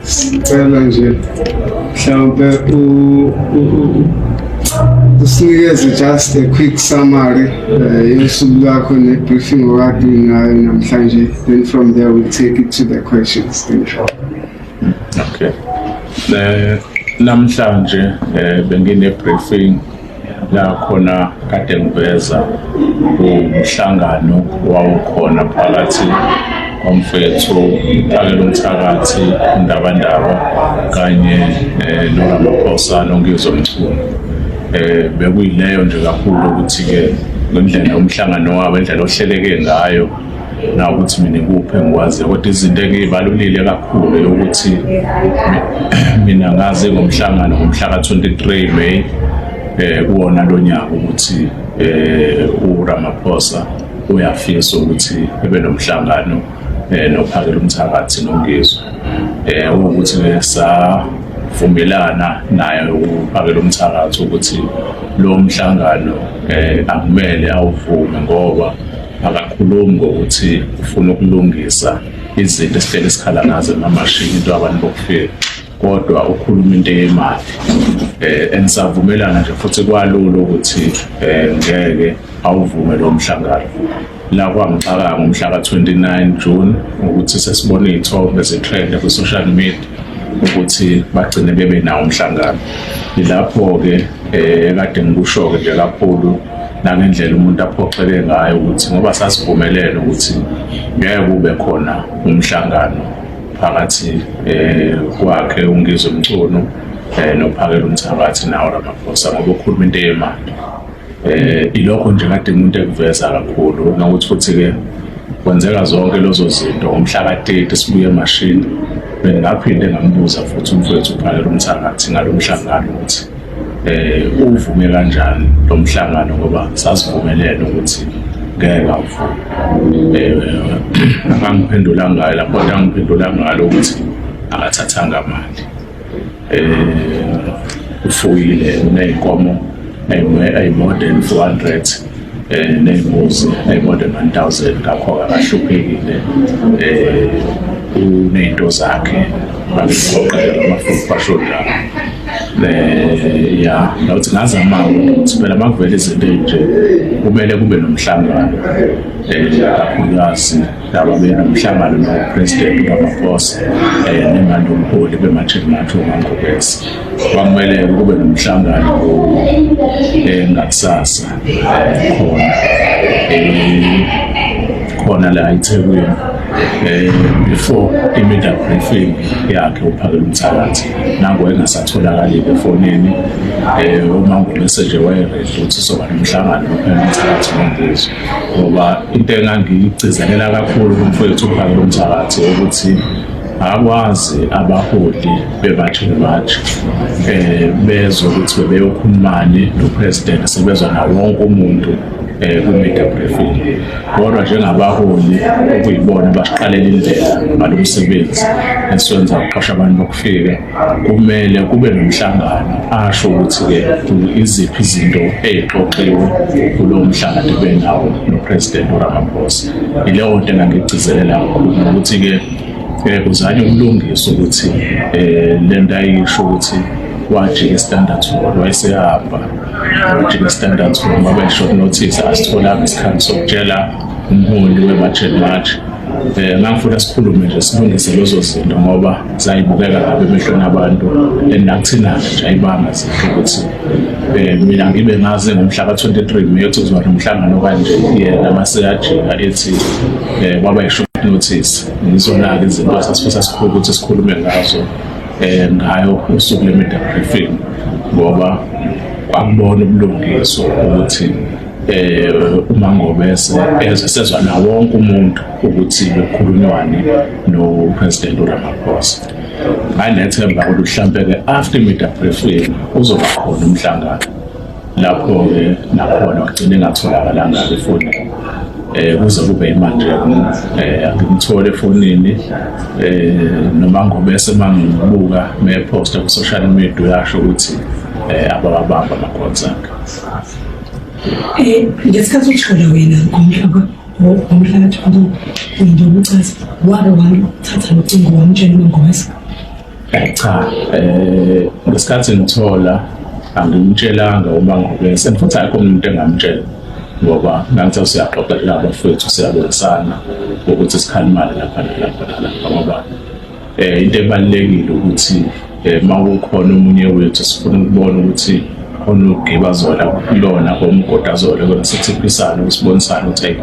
Sicela nje mhlawumbe usinikeze just a quick summary yosuku lwakho ne-briefing okade unayo namhlanje, then from there we'll take it to the questions. Thank you. Okay. Namhlanje bengine briefing la khona kade ngiveza umhlangano wawukhona phakathi komfethu Phakelumthakathi Ndabandaba kanye noRamaphosa noNgizwe Mchunu. Bekuyileyo nje kakhulu ukuthi ke ngendlela umhlangano wabo, indlela ohleleke ngayo, na ukuthi mina ikuphi engikwaziyo, kodwa izinto engiyibalulile kakhulu ukuthi mina ngazi ngomhlangano ngomhla ka-23 May kuwona lo nyaka ukuthi uRamaphosa uyafisa ukuthi ebe nomhlangano noPhakelumthakathi noNgizwe, ukuthi savumelana naye uPhakelumthakathi ukuthi lo mhlangano akumele awuvume ngoba akakhulumi ngokuthi ufuna ukulungisa izinto esihlele sikhala ngazo emamashini, into abantu bokufika, kodwa ukhuluma into yemali. Enisavumelana nje futhi kwalula ukuthi ngeke awuvume lo mhlangano. La kwangixaka ngomhla ka-29 June ukuthi sesibone iy'thombe zi-trend kwi-social media ukuthi bagcine bebe nawo umhlangano. Ilapho-ke kade ngikusho-ke nje kakhulu nangendlela umuntu aphoxeke ngayo ukuthi ngoba sasivumelene ukuthi ngeke kube khona umhlangano phakathi kwakhe uNgizwe Mchunu noPhakelumthakathi nawo Ramaphosa ngoba ukhuluma into yemali. Ilokho nje kade umuntu ekuveza kakhulu, nokuthi futhi-ke kwenzeka zonke lezo zinto ngomhla ka-30 sibuye emashini, bengingaphinde ngambuza futhi umfowethu uPhakelumthakathi ngalo mhlangano ukuthi uvume kanjani lo mhlangano ngoba sasivumelene ukuthi ngeke awuvume. Akangiphendula ngayo lapho, kodwa angiphendula ngalo ukuthi akathathanga mali, ufuyile, uney'nkomo ayi-more than 400 ney'mbuzi ayi-more than 1000, ngakho-ke akahluphekile, uney'nto zakhe, bangiphoqela amafuphi, basho njalo. Ya, nokuthi ngazama ukuthi phela uma kuvela izinto ey'nje kumele kube nomhlangano, kakhulukazi laba benomhlangano no-President Ramaphosa nemali yomholi be-March and March uMaNgobese, kwakumele kube nomhlangano ngakusasa khona khona la eThekwini before i-media briefing yakhe uPhakelumthakathi, nango engasatholakali efonini. Uma ngomessage waye-ready ukuthi soba nomhlangano noPhakelumthakathi noNgizwe, ngoba into engangiyigcizelela kakhulu kumfowethu uPhakelumthakathi ukuthi akwazi abaholi be-March and March bezwe ukuthi bebeyokhulumani no-president, sebezwa na wonke umuntu kwi-media briefing, kodwa njengabaholi okuyibona basiqalela indlela ngalo msebenzi esiwenza ukuxosha abantu bokufika, kumele kube nomhlangano asho ukuthi-ke iziphi izinto ey'xoxiwe kulowo mhlangano benawo no-President uRamaphosa. Ileyo nto engangigcizelela kakhulu, nokuthi-ke kuzanywe ukulungisa ukuthi le nto ayisho ukuthi wajika e-Standard Hall wayesehamba, wajika e-Standard Hall ngoba short notice, asitholanga isikhathi sokutshela umholi we-March and March. Ngangifuna sikhulume nje silungise lezo zinto ngoba zayibukeka kabi emehlweni abantu, and nakuthina nje ayibanga zinto ukuthi mina ngibe ngazi ngomhla ka-23 May ukuthi kuzoba nomhlangano kanje, yena mase yajika ethi kwaba i-short notice. Ngizona-ke izinto sasifisa sikhulu ukuthi sikhulume ngazo ngayo usuku le-media briefing, ngoba kwakubona ubulungiswa ukuthi uMaNgobese eze sezwa na wonke umuntu ukuthi bekukhulunywani no-President uRamaphosa. Nganethemba ukuthi mhlampe-ke after media briefing uzoba khona umhlangano, lapho-ke nakhona wagcina engatholakalanga-ke efonini kuze kube imanje angimthole efonini. Noma ngobese mangibuka meposta ku-social media uyasho ukuthi abawabamba ama-calls akhe. Ngesikhathi uthola wena ngomhla Ngomhla ka-20 njengoba uchaza, wake wathatha lo cingo wamtshela uMangobese? Cha, ngesikhathi ngithola angimtshelanga uMangobese, and futhi akekho umuntu engamtshela ngoba ngangithe siyaxoxa nje abafowethu, siyabonisana ukuthi sikhalimale lapha nalapha nalapha, ngoba into ebalulekile ukuthi uma kukhona omunye wethu sifuna ukubona ukuthi khona ugiba zona kulona komgodi azole kona, sithiphisane ukusibonisana ukuthi hey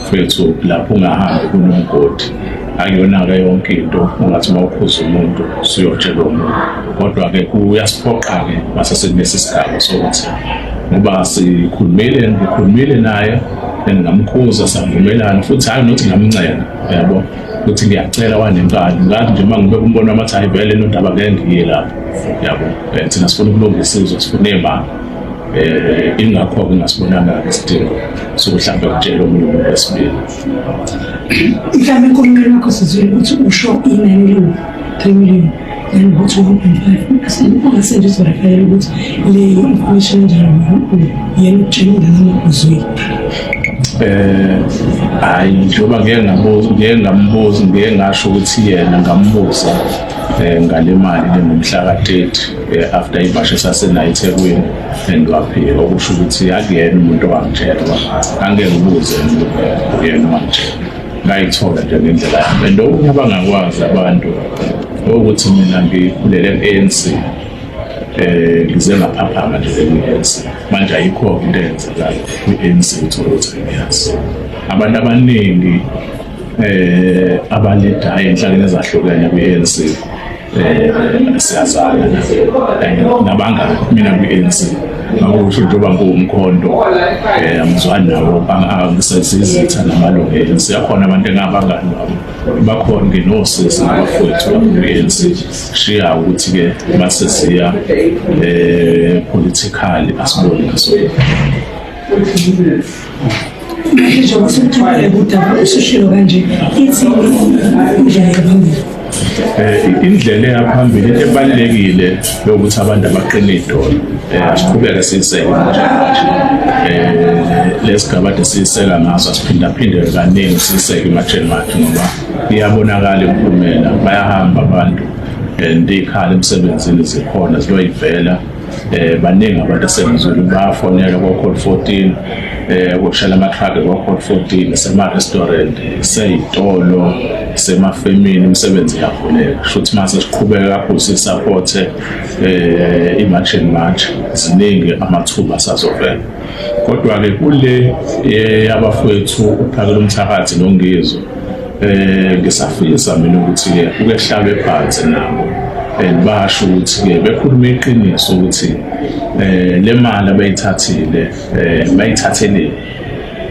mfethu, lapho ungahambi kunomgodi. Akuyona-ke yonke into ungathi uma ukhuza umuntu usuyotshela umuntu, kodwa-ke kuyasiphoqa-ke mase sekulesi sigaba sokuthi ngoba sikhulumile, ngikhulumile naye and ngamkhuza, savumelana futhi, hhayi nokuthi ngamncenga, yabo, ukuthi ngiyacela wanenkani. Ngathi nje uma ngibeka umbono wami athi hayi vele nodaba ngeke ngiye lapho, yabo. Thina sifuna ukulungisa izwe, sifuna iy'mali, ingakho-ke ngasibonanga-ke isidingo sokuhlampe kutshela omunye umuntu wesibili. Mhlawumbe enkulumeni wakho sizwile ukuthi usho inani liwu-3 million nanokuthi 1.5. Ungase nje uzorefayela ukuthi leyo information enjalo yena ukutshelile noma uzwile? Hayi, njengoba ngeke ngabuza, ngeke ngambuza, ngeke ngasho ukuthi yena ngambuza ngale mali le ngomhla ka-30 after imashi esasenayo eThekwini, and waphika, okusho ukuthi akuyena umuntu owangitshela, ngoba angeke ngibuze uyena owangitshela, ngayithola nje ngendlela yami. And okunye abangakwazi abantu ukuthi mina ngikhulele ku-ANC, ngize ngaphaphama nje kwi-ANC. Manje ayikho into eyenzekayo kwi-ANC uthole ukuthi angiyazi. Abantu abaningi abalidayo enhlakeni ezahlukene kwi-ANC siyazana nabangani. Mina kwi-ANC ngakusho njengoba ngiwumkhonto, angizwani nabo, angisezizitha namalungu e-ANC. Akhona abantu engabangani nabo, bakhona nginosisi nabafowethu lapho kwi-ANC. Shiya ukuthi-ke mase siya politically asiboni ngaso. Manje njengoba usuthole udaba, usushilo kanje, ithi indlela yaphambili? Indlela eyaphambili, into ebalulekile yokuthi abantu abaqine idolo, asiqhubeke siyiseke manje manje lesigaba ade siyiseka ngaso, asiphindaphinde kaningi siyiseke i-March and March, ngoba iyabonakala imiphumela, bayahamba abantu and iy'khala emsebenzini zikhona ziloyivela. Baningi abantu esengizwile bayafonela ko-code 14, kokushayela ama-truck ko-code 14, sema-restaurant, sey'tolo, semafemini, imisebenzi iyavuleka. Kusho ukuthi mase siqhubeka kakhulu sisaphothe i-March and March, ziningi amathuba asazovela. Kodwa-ke kule yabafowethu uPhakela Umthakathi noNgizwe, ngisafisa mina ukuthi-ke kuke kuhlalwe phansi nabo and basho ukuthi-ke bekhulume iqiniso ukuthi le mali abayithathile bayithatheleni,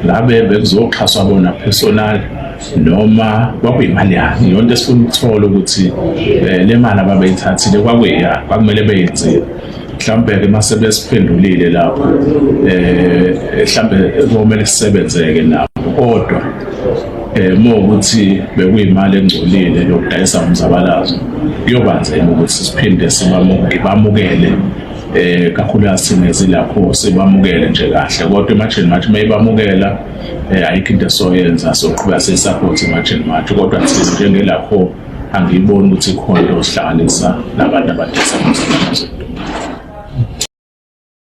ngabe bekuzoxhaswa bona personal noma kwakuyimali yani? Iyonto esifuna ukuthola ukuthi le mali ababeyithathile kwakuyiyani, kwakumele beyenzile. Mhlawumbe-ke uma sebesiphendulile lapho, mhlawumbe komele sisebenzeke nabo, kodwa uma ukuthi bekuyimali engcolile yokudayisa umzabalazo, kuyoba nzima ukuthi siphinde sibamukele, kakhulukazi thina ezilapho sibamukele nje kahle. Kodwa i-March and March mayibamukela, ayikho into esoyenza, soqhubeka siyi-support i-March and March, kodwa thina njengelakho angiyiboni ukuthi ikhona into osihlanganisa nabantu abadayisa umzabalazo.